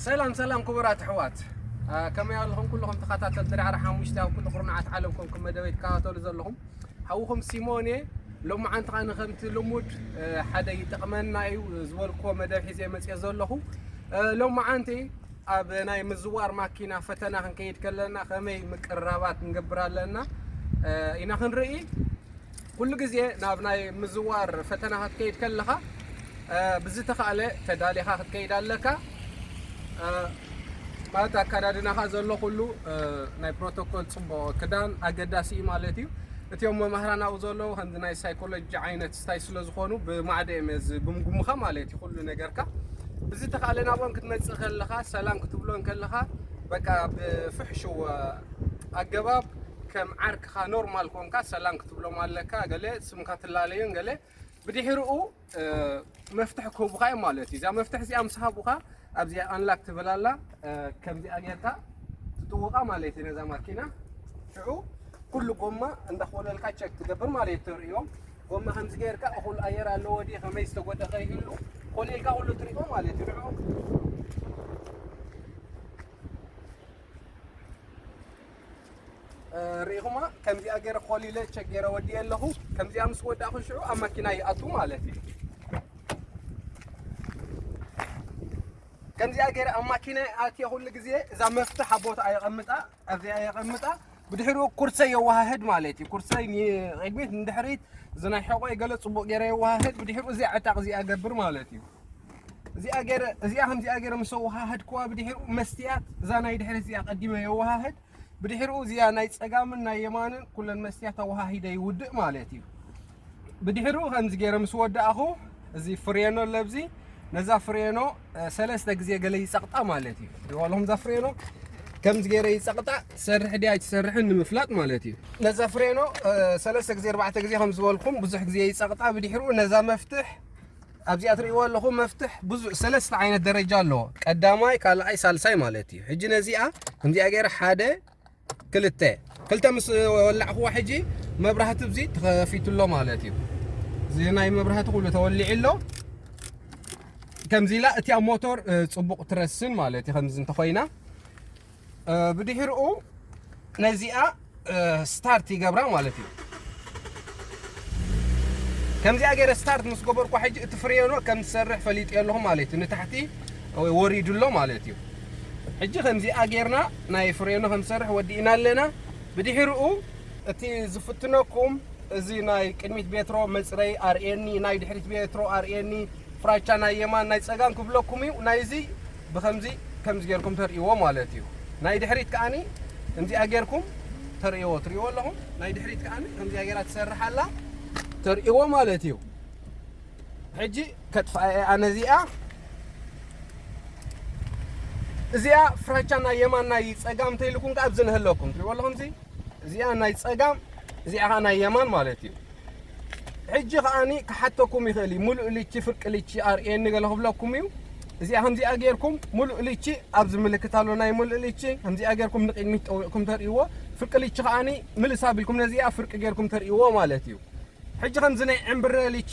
ሰላም ሰላም ክቡራት ኣሕዋት፣ ከመይ ኣለኹም? ኩልኹም ተኸታተልቲ ዳዕራ ሓሙሽተ ኣብ ኩሉ ቁርናዓት ዓለም ኮንኩም መደበይ ትከታተሉ ዘለኹም ሓውኹም ሲሞን እየ። ሎማዓንቲ ኸኣ ንከምቲ ልሙድ ሓደ ይጠቕመና እዩ ዝበልክዎ መደብ ሒዘ መፅየ ዘለኹ። ሎማዓንቲ ኣብ ናይ ምዝዋር ማኪና ፈተና ክንከይድ ከለና ከመይ ምቅርራባት ንገብር ኣለና ኢና ክንርኢ። ኩሉ ግዜ ናብ ናይ ምዝዋር ፈተና ክትከይድ ከለኻ ብዝተኻእለ ተዳሊኻ ክትከይድ ኣለካ። ማለት ኣካዳድናኻ ዘሎ ኩሉ ናይ ፕሮቶኮል ፅቡቕ ክዳን ኣገዳሲ እዩ ማለት እዩ። እቲኦም መማህራን ኣብኡ ዘለዉ ከምዚ ናይ ሳይኮሎጂ ዓይነት ስታይ ስለ ዝኾኑ ብማዕደ እዮም እዚ ብምጉምኻ ማለት እዩ ኩሉ ነገርካ። ብዝተኻእለ ናብኦም ክትመፅእ ከለኻ ሰላም ክትብሎን ከለኻ በቃ ብፍሕሽው ኣገባብ ከም ዓርክኻ ኖርማል ኮንካ ሰላም ክትብሎም ኣለካ። ገለ ስምካ ትላለዩን ገለ ብድሕርኡ መፍትሕ ክህቡኻ እዮም ማለት እዩ። እዛ መፍትሕ እዚኣ ምስ ሃቡኻ ኣብዚኣ ኣንላክ ትብል ኣላ። ከምዚኣ ጌርካ ትጥውቓ ማለት እዩ ነዛ ማኪና። ሽዑ ኩሉ ጎማ እንዳኾለልካ ቸክ ትገብር ማለት እዩ። ተርእዮም ጎማ ከምዚ ጌርካ እኹል ኣየር ኣለዎ ድዩ ከመይ ዝተጎደኸ ይህሉ ኮሊልካ ኩሉ ትሪኦ ማለት እዩ። ንዑ ርኢኹማ ከምዚኣ ገይረ ኮሊለ ቸክ ገይረ ወዲየ ኣለኹ። ከምዚኣ ምስ ወዳእኹ ሽዑ ኣብ ማኪና ይኣቱ ማለት እዩ። ከምዚኣ ገይረ ኣብ ማኪና ኣትየ ኩሉ ግዜ እዛ መፍትሕ ኣብ ቦታ ኣየቐምጣ ኣብዚኣ የቐምጣ። ብድሕሪኡ ኩርሰይ የወሃህድ ማለት እዩ። ኩርሰይ ንቕድሚት ንድሕሪት እዚ ናይ ሕቆይ ገለ ፅቡቅ ገይረ የወሃህድ። ብድሕሪኡ እዚኣ ዕጣቕ እዚኣ ገብር ማለት እዩ። እዚኣ ገይረ እዚኣ ከምዚኣ ገይረ ምስ ኣወሃህድክዋ ብድሕሪኡ መስትያት እዛ ናይ ድሕሪት እዚኣ ቀዲመ የወሃህድ። ብድሕሪኡ እዚኣ ናይ ጸጋምን ናይ የማንን ኩለን መስትያት ኣወሃሂደ ይውድእ ማለት እዩ። ብድሕሪኡ ከምዚ ገይረ ምስ ወዳእኹ እዚ ፍሬኖ ኣለብዚ ነዛ ፍሬኖ ሰለስተ ግዜ ገለ ይጸቕጣ ማለት እዩ። ይዋለኹም እዛ ፍሬኖ ከምዚ ገይረ ይጸቕጣ ትሰርሕ ድያ ኣይትሰርሕን ንምፍላጥ ማለት እዩ። ነዛ ፍሬኖ ሰለስተ ግዜ ኣርባዕተ ግዜ ከም ዝበልኩም ብዙሕ ግዜ ይጸቕጣ። ብድሕሪኡ ነዛ መፍትሕ ኣብዚኣ ትርእይዋ ኣለኹም መፍትሕ ብዙ ሰለስተ ዓይነት ደረጃ ኣለዎ። ቀዳማይ፣ ካልኣይ፣ ሳልሳይ ማለት እዩ። ሕጂ ነዚኣ ከምዚኣ ገይረ ሓደ ክልተ ክልተ ምስ ወላዕኽዋ ሕጂ መብራህቲ እዚ ተኸፊቱ ኣሎ ማለት እዩ። እዚ ናይ መብራህቲ ኩሉ ተወሊዑ ኣሎ። ከምዚ ኢላ እቲኣ ሞቶር ጽቡቕ ትረስን ማለት እዩ። ከምዚ እንተኾይና ብድሕርኡ ነዚኣ ስታርት ይገብራ ማለት እዩ። ከምዚኣ ገይረ ስታርት ምስ ገበርኳ ሕጂ እቲ ፍሬኖ ከም ዝሰርሕ ፈሊጠ ኣለኹ ማለት እዩ። ንታሕቲ ወሪዱ ኣሎ ማለት እዩ። ሕጂ ከምዚኣ ጌርና ናይ ፍሬኖ ከም ዝሰርሕ ወዲእና ኣለና። ብድሕርኡ እቲ ዝፍትነኩም እዚ ናይ ቅድሚት ቤትሮ መፅረይ ኣርእየኒ፣ ናይ ድሕሪት ቤትሮ ኣርእየኒ፣ ፍራቻ ናይ የማን ናይ ፀጋም ክብለኩም እዩ። ናይዚ ብከምዚ ከምዚ ጌርኩም ተርእይዎ ማለት እዩ። ናይ ድሕሪት ከዓኒ ከምዚኣ ጌርኩም ተርእይዎ ትርእይዎ ኣለኹም። ናይ ድሕሪት ከዓኒ ከምዚኣ ጌራ ትሰርሕ ኣላ ተርእይዎ ማለት እዩ። ሕጂ ከጥፍኣ እየ ኣነ እዚኣ። እዚኣ ፍራቻ ናይ የማን ናይ ፀጋም እንተኢልኩም ከኣ ኣብዚ ንህለኩም ትርእይዎ ኣለኹም። እዚ እዚኣ ናይ ፀጋም እዚኣ ከኣ ናይ የማን ማለት እዩ። ሕጂ ከዓኒ ክሓተኩም ይኽእል እዩ። ሙሉእ ልቺ ፍርቂ ልቺ ኣርእየኒ ገለ ክብለኩም እዩ። እዚኣ ከምዚኣ ጌርኩም ሙሉእ ልቺ ኣብዚ ምልክት ኣሎ ናይ ሙሉእ ልቺ ከምዚኣ ጌርኩም ንቕድሚት ጠዊቕኩም ተርእይዎ። ፍርቂ ልቺ ከዓኒ ምልስ ኣቢልኩም ነዚኣ ፍርቂ ጌርኩም ተርእይዎ ማለት እዩ። ሕጂ ከምዚ ናይ ዕምብረ ልቺ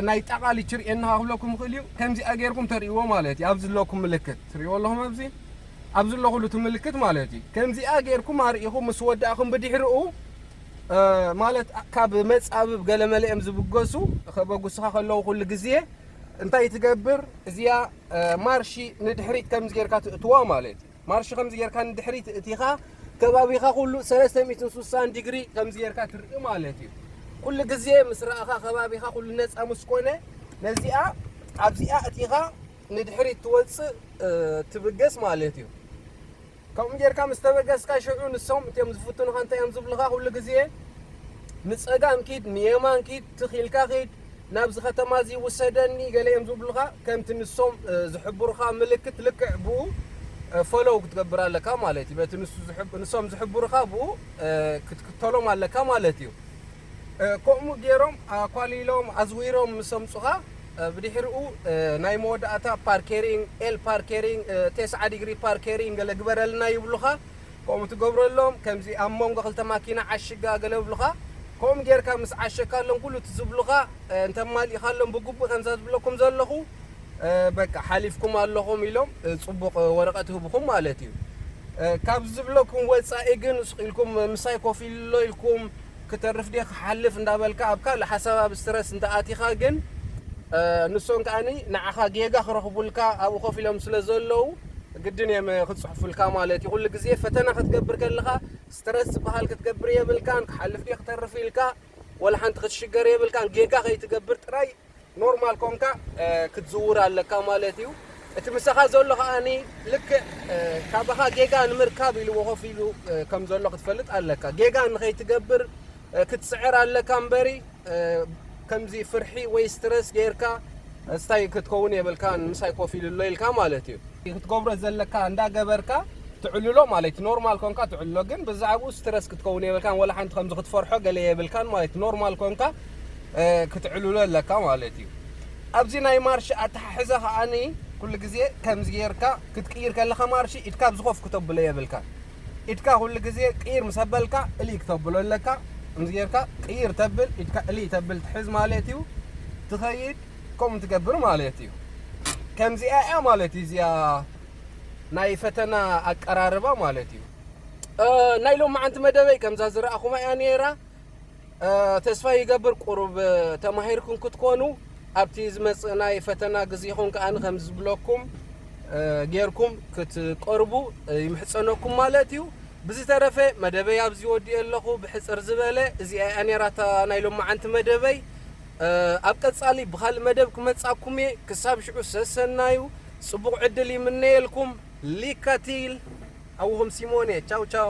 ናይ ጣቓ ልቺ ርእየኒ ክብለኩም ይኽእል እዩ። ከምዚኣ ጌርኩም ተርእይዎ ማለት እዩ። ኣብዚ ዘለኩም ምልክት ትርእይዎ ኣለኹም ኣብዚ ኣብዚ ዘለኹሉ እቲ ምልክት ማለት እዩ። ከምዚኣ ጌርኩም ኣርኢኹም ምስ ወዳእኹም ብድሕርኡ ማለት ካብ መጻብብ ገለመለ እዮም ዝብገሱ። ከበጉስኻ ከለዉ ኩሉ ግዜ እንታይ ትገብር? እዚኣ ማርሺ ንድሕሪት ከምዚ ጌርካ ትእትዋ ማለት እዩ። ማርሺ ከምዚ ጌርካ ንድሕሪት እቲኻ ከባቢኻ ኩሉ ሰለስተ ሚእትን ስሳን ዲግሪ ከምዚ ጌርካ ትርኢ ማለት እዩ። ኩሉ ግዜ ምስ ረኣኻ ከባቢኻ ኩሉ ነጻ ምስ ኮነ ነዚኣ ኣብዚኣ እቲኻ ንድሕሪት ትወጽእ ትብገስ ማለት እዩ። ከምኡ ጌርካ ምስ ተበገስካ ሽዑ ንሶም እቲኦም ዝፍትኑኻ እንታይ እዮም ዝብልኻ ኩሉ ግዜ ንጸጋም ኪድ ንየማን ኪድ ትኺልካ ኺድ ናብዚ ከተማ እዚ ውሰደኒ ገለ እዮም ዝብሉኻ። ከምቲ ንሶም ዝሕብሩኻ ምልክት ልክዕ ብኡ ፈሎው ክትገብር ኣለካ ማለት እዩ። በቲ ንሱ ዝሕብ- ንሶም ዝሕብሩኻ ብኡ ክትክተሎም ኣለካ ማለት እዩ። ከምኡ ገይሮም ኣኳሊሎም ኣዝዊሮም ምስ ኣምፁኻ ብድሕሪኡ ናይ መወዳእታ ፓርከሪንግ ኤል ፓርከሪንግ ተስዓ ዲግሪ ፓርከሪንግ ገለ ግበረልና ይብሉኻ። ከምኡ ትገብረሎም ከምዚ ኣብ መንጎ ክልተ ማኪና ዓሽጋ ገለ ይብሉኻ። ከምኡ ጌርካ ምስ ዓሸካሎም ኩሉ እቲ ዝብሉኻ እንተማሊእካሎም ብግቡእ ከምዛ ዝብለኩም ዘለኹ በቃ ሓሊፍኩም ኣለኹም ኢሎም ጽቡቕ ወረቐት ህብኹም ማለት እዩ። ካብ ዝብለኩም ወጻኢ ግን ስቕ ኢልኩም ምሳይ ኮፍ ኢሎ ኢልኩም ክተርፍ ድየ ክሓልፍ እንዳበልካ ኣብ ካልእ ሓሳብ ኣብ ስትረስ እንዳኣቲኻ ግን ንሶም ከኣኒ ንዓኻ ጌጋ ክረኽቡልካ ኣብኡ ኮፍ ኢሎም ስለ ዘለዉ ግድን እዮም ክጽሕፉልካ ማለት እዩ። ኩሉ ግዜ ፈተና ክትገብር ከለኻ ስትረስ ዝበሃል ክትገብር የብልካን። ክሓልፍ ድየ ክተርፍ ኢልካ ወላ ሓንቲ ክትሽገር የብልካን። ጌጋ ከይትገብር ጥራይ ኖርማል ኮንካ ክትዝውር ኣለካ ማለት እዩ። እቲ ምሳኻ ዘሎ ከኣኒ ልክዕ ካባኻ ጌጋ ንምርካብ ኢሉ ኮፍ ኢሉ ከም ዘሎ ክትፈልጥ ኣለካ። ጌጋ ንኸይትገብር ክትስዕር ኣለካ እምበሪ ከምዚ ፍርሒ ወይ ስትረስ ጌርካ ስታይ ክትከውን የብልካን። ምሳይ ኮፍ ኢሉ ኣሎ ኢልካ ማለት እዩ። ክትገብሮ ዘለካ እንዳገበርካ ትዕልሎ ማለት ኖርማል ኮንካ ትዕልሎ ግን ብዛዕባኡ ስትረስ ክትከውን የብልካን። ወላ ሓንቲ ከምዚ ክትፈርሖ ገለ የብልካን ማለት ኖርማል ኮንካ ክትዕልሎ ኣለካ ማለት እዩ። ኣብዚ ናይ ማርሽ ኣተሓሕዛ ከዓኒ ኩሉ ግዜ ከምዚ ጌርካ ክትቅይር ከለኻ ማርሽ ኢድካ ኣብዚ ኮፍ ክተብሎ የብልካ። ኢድካ ኩሉ ግዜ ቅይር ምስ ኣበልካ እሊ ክተብሎ ኣለካ። ከምዚ ጌርካ ቅይር ተብል ኢድካ እሊ ተብል ትሕዝ ማለት እዩ። ትኸይድ ከምኡ ትገብር ማለት እዩ። ከምዚኣ እያ ማለት እዩ እዚኣ ናይ ፈተና ኣቀራርባ ማለት እዩ። ናይ ሎማዓንቲ መደበይ ከምዛ ዝረኣኹማ እያ ነይራ። ተስፋ ይገብር ቁሩብ ተማሂርኩም ክትኮኑ ኣብቲ ዝመፅእ ናይ ፈተና ግዜኹም ከኣ ከም ዝብለኩም ጌርኩም ክትቀርቡ ይምሕፀነኩም ማለት እዩ። ብዝተረፈ መደበይ ኣብዚ ወዲኦ ኣለኹ። ብሕፅር ዝበለ እዚኣ እያ ነይራታ ናይ ሎማዓንቲ መደበይ። ኣብ ቀፃሊ ብኻልእ መደብ ክመፃኩም እየ። ክሳብ ሽዑ ሰሰናዩ ፅቡቕ ዕድል ይምነየልኩም። ሊካቲል ኣውኹም ሲሞን እየ። ቻው ቻው።